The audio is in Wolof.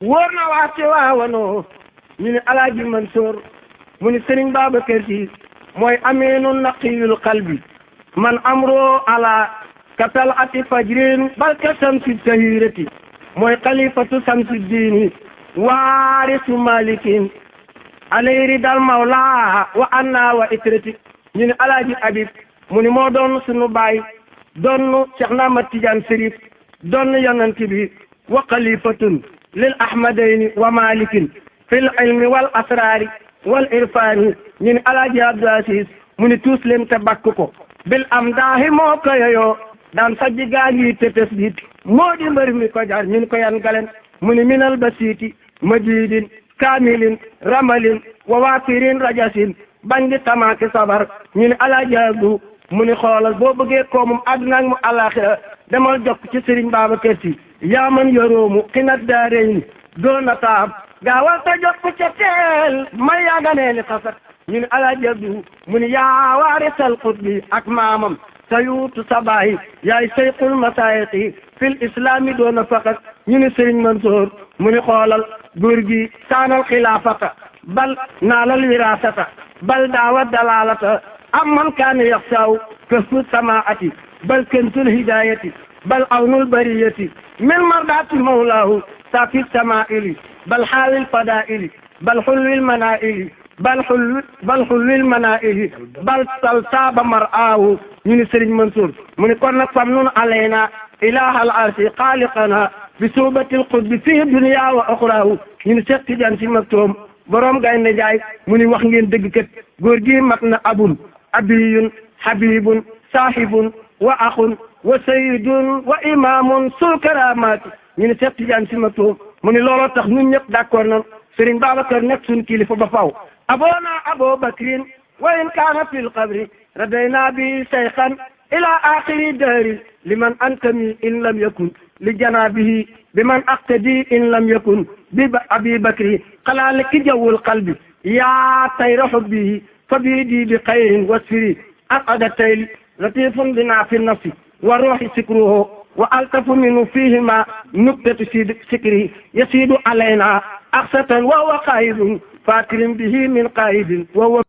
wóor na waa Tiwaawanoo ñu ne Alaaji Mansour mu ni Sëriñ Babacar Si mooy aminu naqiyul qalbi man amro ala katal ati fajrin balka samsi tahirati mooy xalifatu samsi diini waarisu malikin alayri dal mawla wa anna wa itrati ñu ne Alaaji Habib mu ni moo doon sunu baay doon Cheikh na Ahmad Tidiane Sérif doon yonent bi wa xalifatun lil ahmadayni wa malikin fil ilmi wal asrari wal irfani ñu ne Alaaji Abdou Aziz mu ni tuus leen te bakk ko bil am daahi moo ko yoyoo daan sajji gaa ngi te tes biit moo di mbër mi ko jar ñu ne ko yan galen mu ni minal basiiti majidin kaamilin ramalin wa waafirin rajasin bañ di tamaaki sabar ñu ne Alaaji Abdou mu ni xoolal boo bëggee ko moom àdduna ak mu àllaaxira demal jokk ci Sëriñ Babacar Si yaa man yoroomu xinat daareyni doona taab gaawal te jokk ca teel may yaaganee ni xasat ñu ne Alaaji Abdou mu ni yaa waarisal qutbi ak maamam sa yuutu sa baay yaay seyqul masaayixi fil islami doona faqat ñu ne Sëriñ Mansour mu ni xoolal góor gi saanal xilaafata bal naalal wirasata bal daawa dalalata am man kaane yaxsaaw këfu samaati bal kentul hidayati bal awnul bariyati min mardaati mawlaahu safi samaili bal xaawil fadaili bal xulwil manaili bal xulwil manaili bal salsaaba mar'aahu ñu ni Sëriñ Mansour mu ni kon nag fam nun alayna ilahal arsi xaaliqana bi suubatil qutbi fii dunya wa oxraahu ñu ni Seex Tijaan Si Maktoum borom Gaynde Njaay mu ni wax ngeen dëgg kat góor gi mat na abun abiyun habibun saahibun wa axun wa sayidun wa imamun sul karamaati ñu ne Seex Tijaan Si Maktoum mu ni looloo tax ñun ñëpp d'accord nañ Sëriñ Babacar nekk suñ kilifa ba faw aboona Abu Bakrin wa in kaana fil qabri radayna bi shaykhan ila axiri dahri liman antami in lam yakun li janabihi biman aqtadi in lam yakun bi Abi Bakri xalaale ki jawwul qalbi yaa tayra hubbihi fa biidi bi xayrin wasfiri aqada tayli latifun bina fi nafsi wa ruuhi sikruhu wa altafu minhu fihima nuktatu sikri yasidu alayna aksatan wa huwa qaidun fakrim bihi min qaidin wa